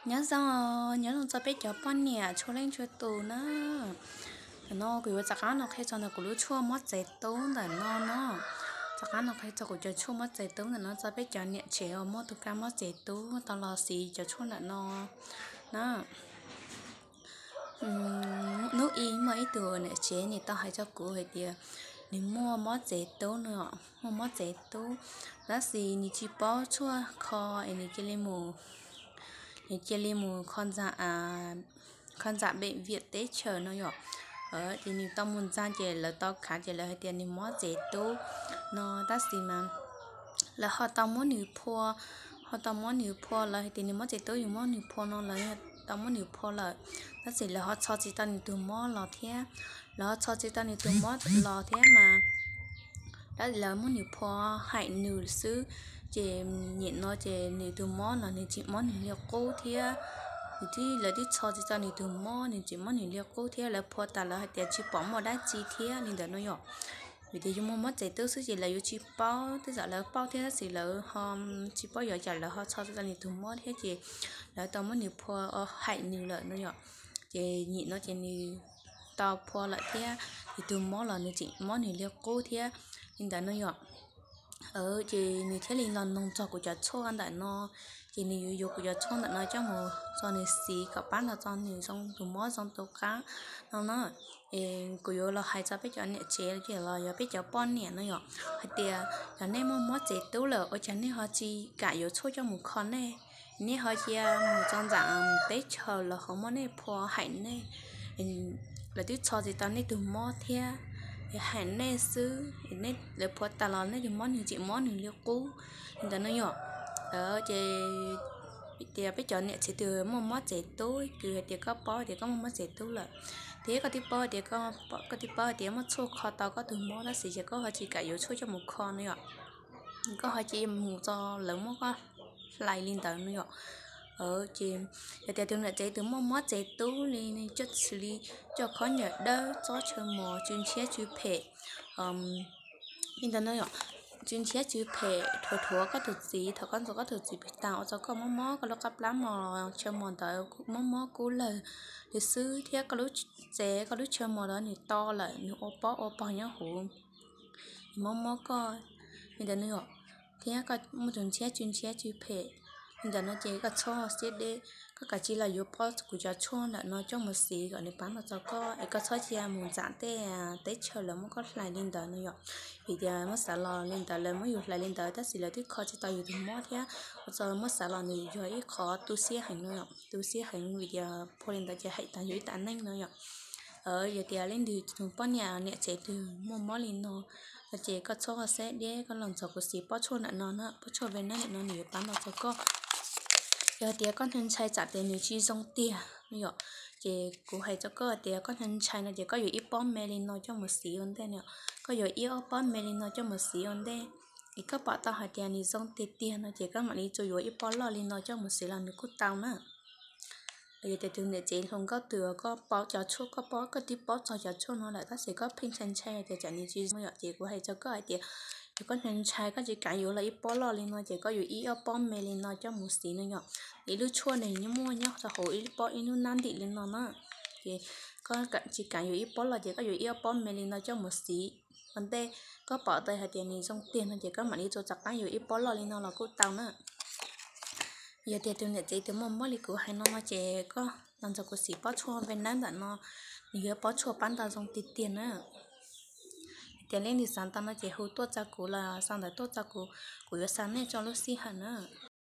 Nyob zoo, nyob zoo txog peb cov poj niam txhua leej txhua tus na. Ntawm no kuv yuav rov qab los qhia txog ntawm kuv lub tshuaj mob txev tub ntawm no no. Rov qab los qhia txog kuv cov tshuaj mob txev tub ntawm no txog peb cov niam tsev uas muaj tus kab mob txev tub tau los siv cov tshuaj ntawm no na. Hnub ib muaj ib tug niam tsev nws tau hais rau kuv hais tias nws muaj mob txev tub no, muaj mob txev tub, tab sis nws tsis paub tshuaj kho es nws cia li mus, nws cia li mus kho ntxa, kho ntxa bệnh viện teb chaws no yom. Ces nws tau mus ntxa ces lawv tau khav ces lawv hais tias nws mob txev tub no, tab sis mas lawv ho tau muab nws phua, ho tau muab nws phua, lawv hais tias nws mob txev tub yus muab nws phua no, lawv tau muab nws phua lawm, tab sis lawv ho txho tsis tau nws tus mob los thiab. Lawv ho txho tsis tau nws tus mob los thiab mas lawv muab nws phua haim nws xwb, ces nim no ces nws tus mob los nws tseem mob nws li qub thiab. Nws twb, lawv twb txho tsis tau nws tus mob, nws tseem mob nws li qub thiab, lawv phua tas lawv hais tias tsis pom muaj dab tsi thiab li ntawd no yom. Vim tias yus muaj mob txev tub xwb ces lawv yuav tsis paub, tej zaum lawv paub thiab tab sis lawv ho tsis paub yuav cas lawv ho txho tsis tau nws tus mob thiab ces lawv tau muab nws phua haim nws lawm no yom. Ces nim no ces nws tau phua lawm thiab, nws tus mob los nws tseem mob nws li qub thiab li ntawd no yom. Ces nws thiaj li los noog txog kuv cov tshuaj ntawm no, ces nws yuav yuav kuv cov tshuaj ntawm no coj mus txog nws siv kom pab nrog txog nws zoo tus mob zoo tus qab no na. Kuv yuav los hais txog peb cov niam tsev los yog peb cov poj niam no yom, hais tias yog nej muaj mob txev tub lawm ua cas nej ho tsis kam yuav tshuaj coj mus kho nej? Nej ho cia mus txog ntawm teb chaws los ho muab nej phua haim nej, lawv twb txho tsis tau nej tus mob thiab, haim nej xwb, lawv phua tas los nej tus mob nws tseem mob nws li qub li ntawd no yom. Ces tias peb cov niam tsev twg muaj mob txev tub, kws hais tias koj paub tias koj muaj mob txev tub lawm, thiab koj twb paub tias, koj twb paub tias muaj tshuaj kho tau koj tus mob tab sis ces koj ho tsis kam yuav tshuaj coj mus kho no yom. Koj ho cia mus txog lawv muab koj hlais li ntawd no yom. Ces yog tias tus niam tsev twg muaj mob txev tub li, coj xws li coj khaub ncaws dawb, txob chaw mos, tsw ntshiab tsw phem li ntawd no yom, tsw ntshiab tsw phem, dhuav dhuav koj tus txiv, thaum koj ntxuav koj tus txiv pw tas ua rau koj mob mob koj lub qab plab mos, chaw mos ntawd mob mob kub lawg li xwb thiab koj lub tsev, koj lub chaw mos ntawd nws to lawm, nws ua pob ua pog nyob huv, nws mob mob koj li ntawd no yom, thiab koj muaj tus ntshiab tsw ntshiab tsw phem li ntawd no ces koj txhob siab deb, koj kav tsij los yuav pob kuv cov tshuaj ntawm no coj mus siv kom nws pab nrog txog koj, es koj txhob cia mus ntxam tej teb chaws lawv muab koj hlais li ntawd no yom. Vim tias muab xav los li ntawd lawv muab yus hlais li ntawd tab sis lawv twb kho tsis tau yus tus mob thiab, ua rau muab xav los nws yog ib qho tu siab heev no yom, tu siab heev vim tias phua li ntawd ces hais tas yus ib tas neej no yom. Yog tias leej twg tus poj niam niam tsev twg muaj mob li no no ces koj txhob siab deb, koj los nrog kuv siv pob tshuaj ntawm no na, pob tshuaj Venus ntawm no nws yuav pab nrog txog koj. Yog tias koj ntshai ntshai tsam tias nws tsis zoo tiag no yom, ces kuv hais rau koj tias koj ntshai ntshai no ces koj yuav ib pob me li no coj mus siv ua ntej no, koj yuav ib ob pob me li no coj mus siv ua ntej, es koj pom tau hais tias nws zoo tiag tiag no ces koj mam li tsuas yuav ib pob loj li no coj mus siv los nws kuj tau na. Yog tias tus niam tsev hluas nkauj twg koj paub cov tshuaj, koj paub, koj twb paub txog cov tshuaj no lawm tab sis koj pheej ntshai ntshai tias tsam nws tsis zoo yom, ces kuv hais rau koj hais tias yog koj ntshai ntshai koj tsis kam yuav los ib pob loj li no ces koj yuav ib ob pob me li no coj mus siv no yom. Ib lub tshuaj nws nyob muaj nyob rau hauv ib pob ib lub nab ntim li no na, ces koj tsis kam yuav ib pob loj ces koj yuav ib ob pob me li no coj mus siv ua ntej, koj pom tau hais tias nws zoo tiag no ces koj mam li tsuas rov qab yuav ib pob loj li no los kuj tau na. Yog tias tus niam tsev twg muaj mob li kuv hais no no ces koj los nrog kuv siv pob tshuaj Venus ntawm no, nws yog pob tshuaj pab ntau zoo tiag tiag na. Tias leej twg xav tau no ces hu tuaj txog kuv los sau ntawv tuaj txog kuv, kuv yuav xa nej txog lub sij hawm na.